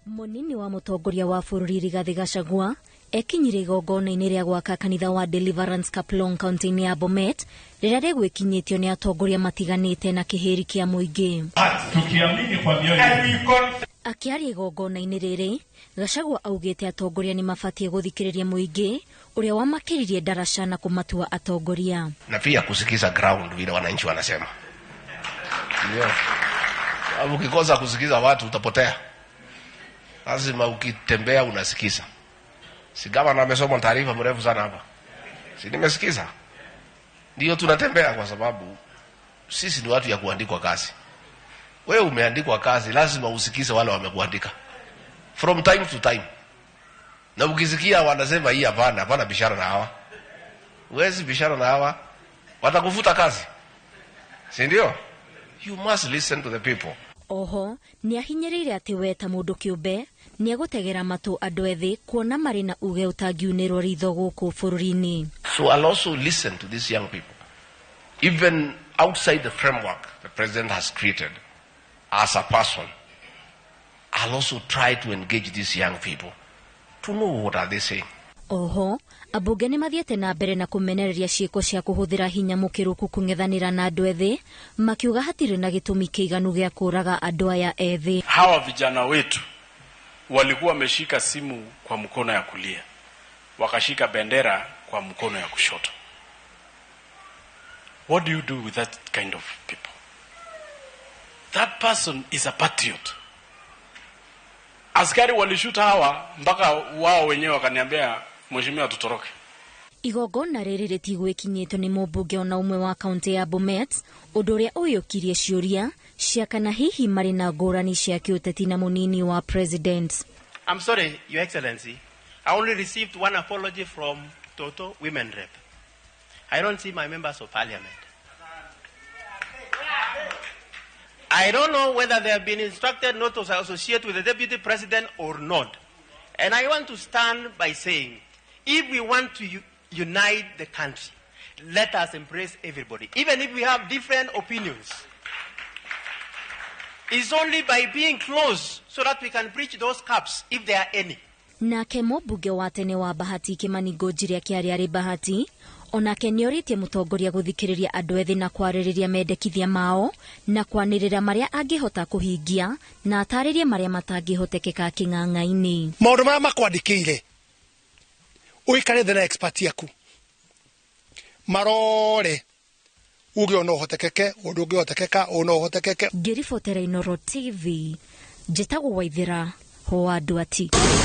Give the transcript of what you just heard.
Mũnini wa mũtongoria wa bũrũri Rigathĩ Gachagua ekinyirie igongona-inĩ rĩa gwaka kanitha wa Deliverance Kaplong kaunti-inĩ ya Bomet rĩrĩa rĩgwĩkinyĩtio nĩ atongoria matiganĩte na kĩhĩri kĩa mũingĩ. Tukiamini kwa mioyo yetu. Akĩaria igongona-inĩ rĩrĩ, Gachagua augĩte atongoria nĩ mabatiĩ gũthikĩrĩria mũingĩ ũrĩa wamakĩririe ndaraca na kũmatua atongoria. Na pia kusikiza ground vile wananchi wanasema. Ndio. Ukikosa kusikiza watu utapotea. Lazima ukitembea unasikiza. Si gavana amesoma taarifa mrefu sana hapa. Si nimesikiza? Ndio tunatembea kwa sababu sisi ni watu ya kuandikwa kazi. Wewe umeandikwa kazi, lazima usikize wale wamekuandika. From time to time. Na ukisikia wanasema hii hapana, hapana bishara na hawa. Huwezi bishara na hawa, watakufuta kazi. Si ndio? You must listen to the people. Oho nĩ ahinyĩrĩire atĩ we ta mũndũ kĩũmbe nĩ egũtegera matũ andũ ethĩ kuona marĩ na uge ũtangiunĩrwo ritho gũkũ bũrũri-inĩ. So I'll also listen to these young people. Even outside the framework the president has created as a person, I'll also try to engage these young people to know what are they saying. Oho ambunge nĩ mathiĩte na mbere na kũmenereria ciĩko cia kũhũthĩra hinya mũkĩrũku kũng'ethanĩra na andũ ethĩ, makiuga hatirĩ na gĩtũmi kĩiganu gĩa kũraga andũ aya ethĩ. Hawa vijana wetu walikuwa wameshika simu kwa mkono ya kulia, wakashika bendera kwa mkono ya kushoto. What do you do with that kind of people? That person is a patriot. Askari walishuta hawa mpaka wao wenyewe wakaniambia, mheshimiwa, tutoroke. Igongona rĩrĩ rĩtigwĩkinyĩtwo nĩ mũmbunge ona ũmwe wa kaunti ya Bomet, ũndũ ũrĩa ũiyũkirie ciũria cia kana hihi marĩ na ngũrani cia kĩũteti na mũnini wa president. I'm sorry, Your Excellency. I only received one apology from Toto Women Rep. I don't see my members of parliament. I don't know whether they have been instructed not to associate with the deputy president or not. And I want to stand by saying, if we want to unite the country, let us embrace everybody, even if we have different opinions. It's only by being close so that we can bridge those gaps, if there are any. Nake mũmbunge wa tene wa Bahati Kimani Ngunjiri akĩaria arĩ Bahati onake nĩorĩtie mũtongoria gũthikĩrĩria andũ ethĩ na kwarĩrĩria mendekithia mao na kwanĩrĩra marĩa angĩhota kũhingia na atarĩrie marĩa matangĩhotekeka kĩng'ang'a-inĩ. Maũndũ marĩa makwandĩkĩire ũikare thĩ na expert yaku marore uge ona ũhotekeke ũndũ ũngĩhotekeka ũũ no ũhotekeke. Ngĩribotera Inooro TV, njĩtagwo Waithĩra wa Nduati.